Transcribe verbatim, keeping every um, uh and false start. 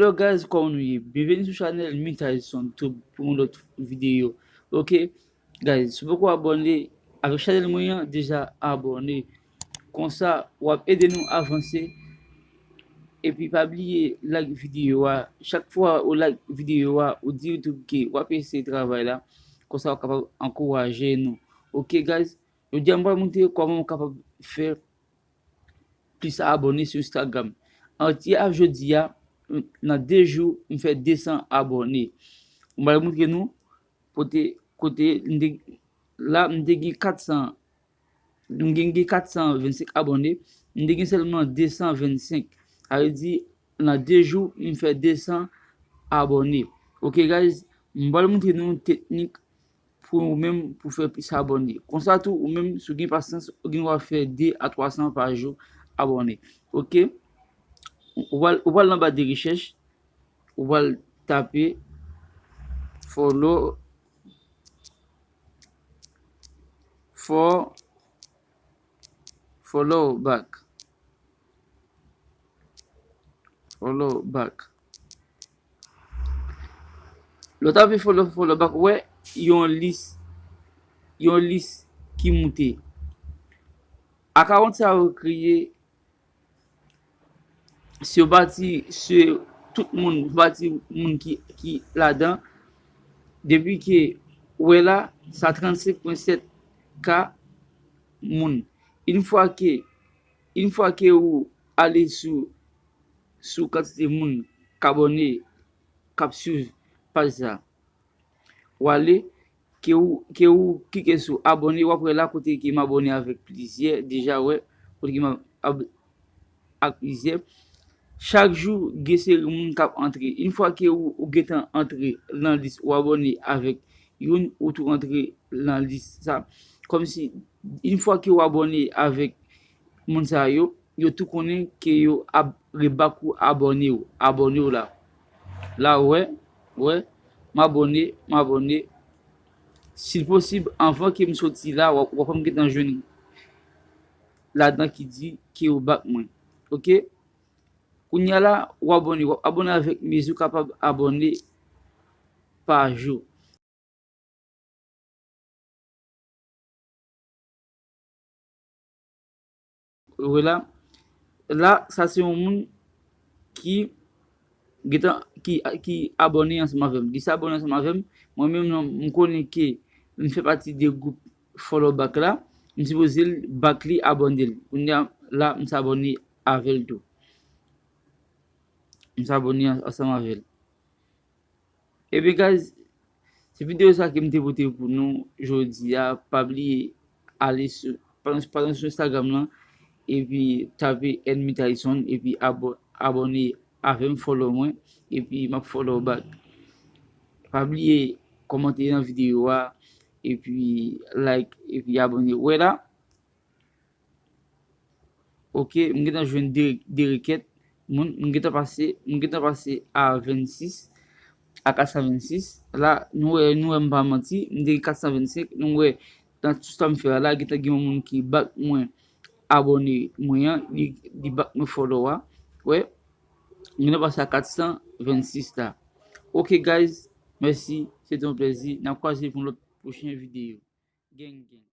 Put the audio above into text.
Hello guys, kòman nou ye? Byenveni sou chanèl Mitayson Tube pou yon lòt videyo. Ok, guys, si w poko abòne avèk chanèl mwen an, deja abòne. Konsa, w ap ede nou avanse. Epi pa bliye like videyo a. Chak fwa ou like videyo a, ou di YouTube ke w ap eseye travay la. Konsa, w kapab ankouraje nou. Ok, guys? Jodi a, m pral montre kòman w kapab fè plis abòne sou Instagram. Antyè a jodi a, nan de jou, m fè de san abòne. M pral montre nou kote, kote m te, la, m te gen kat san, m gen, gen kat san vennsenk abòne, m te gen sèlman de san vennsenk. Sa vle di, nan de jou, m fè de san abòne. Ok, guys, m pral montre nou teknik pou ou menm pou fè plis abòne. Konsa tou, ou menm, si w gen pasyans, ou gen dwa fè de a twa san pa jou abòne. Ok? Ou pral, ou pral nan ba de rechèch, ou pral tape follow, fo-, follow back. Follow back. Lè w tape follow, follow back, ou wè yon lis, yon lis ki moute. Akawont sa yo kreye, se yon pati, se tout moun, yon pati moun ki, ki ladan. Depi ke ou wè la, sa trannsenk pwen sèt K moun. Yon fwa ke, yon fwa ke ou ale sou, sou kantite moun k abòne, k ap swiv paj sa, w ale, ke ou, ke ou klike sou abòne, w ap wè la kote ke m abòne avèk plizyè, deja wè, kote ke m ab-, ak plizyè. Chak jou, gen seri moun k ap antre. Yon fwa ke ou, ou gentan antre nan lis, ou abòne avèk youn, ou tou antre nan lis sa. Kòmsi, yon fwa ke ou abòne avèk moun sa yo, yo tou konnen ke yo ap rebak ou abòne w, abòne w la. La, ou wè, ou wè, m abòne, m abòne. Si l posib, anvan ke m soti la, w ap, w ap gentan jwenn ladan ki di ke ou bak mwen. Ok? Kounye a la, ou abòne, w ap abòne avèk mezi ou kapab abòne pa jou. Ou wè la, la, sa se yon moun ki gentan, ki, ki abòne ansanm avè m. Li sa abòne ansanm avè m. Mwen menm, non, m konnen ke m fè pati de gwoup follow back la. M sipoze l back li, abòne l. Kounye a la, m sa abòne avè l tou. M sa abòne an-, ansanm avè l. Ebyen, guys, se videyo sa ke m te pote pou nou jodi a. Pa bliye ale sou, pa, pa sou Instagram lan, epi tape Edmy Tayson, epi abò-, abòne avè m, follow mwen, epi m ap follow back. Pa bliye kòmante nan videyo a, epi like, epi abòne. Ou wè la, Ok, m gentan jwenn de, de rekèt. Moun, m gentan pase, m gentan pase a vennsis, a kat san vennsis. La, nou wè, nou wè m pa manti, m te gen kat san vennsenk. Nou wè, nan tout sa m fè a la, gentan gen yon moun ki bak mwen, abòne mwen an, li, li bak mwen follow a. Wè, m gentan pase a kat san vennsis la. Ok, guys, mèsi, se te yon plèzi. N ap kwaze pou yon lòt pwochen videyo. Gang, gang.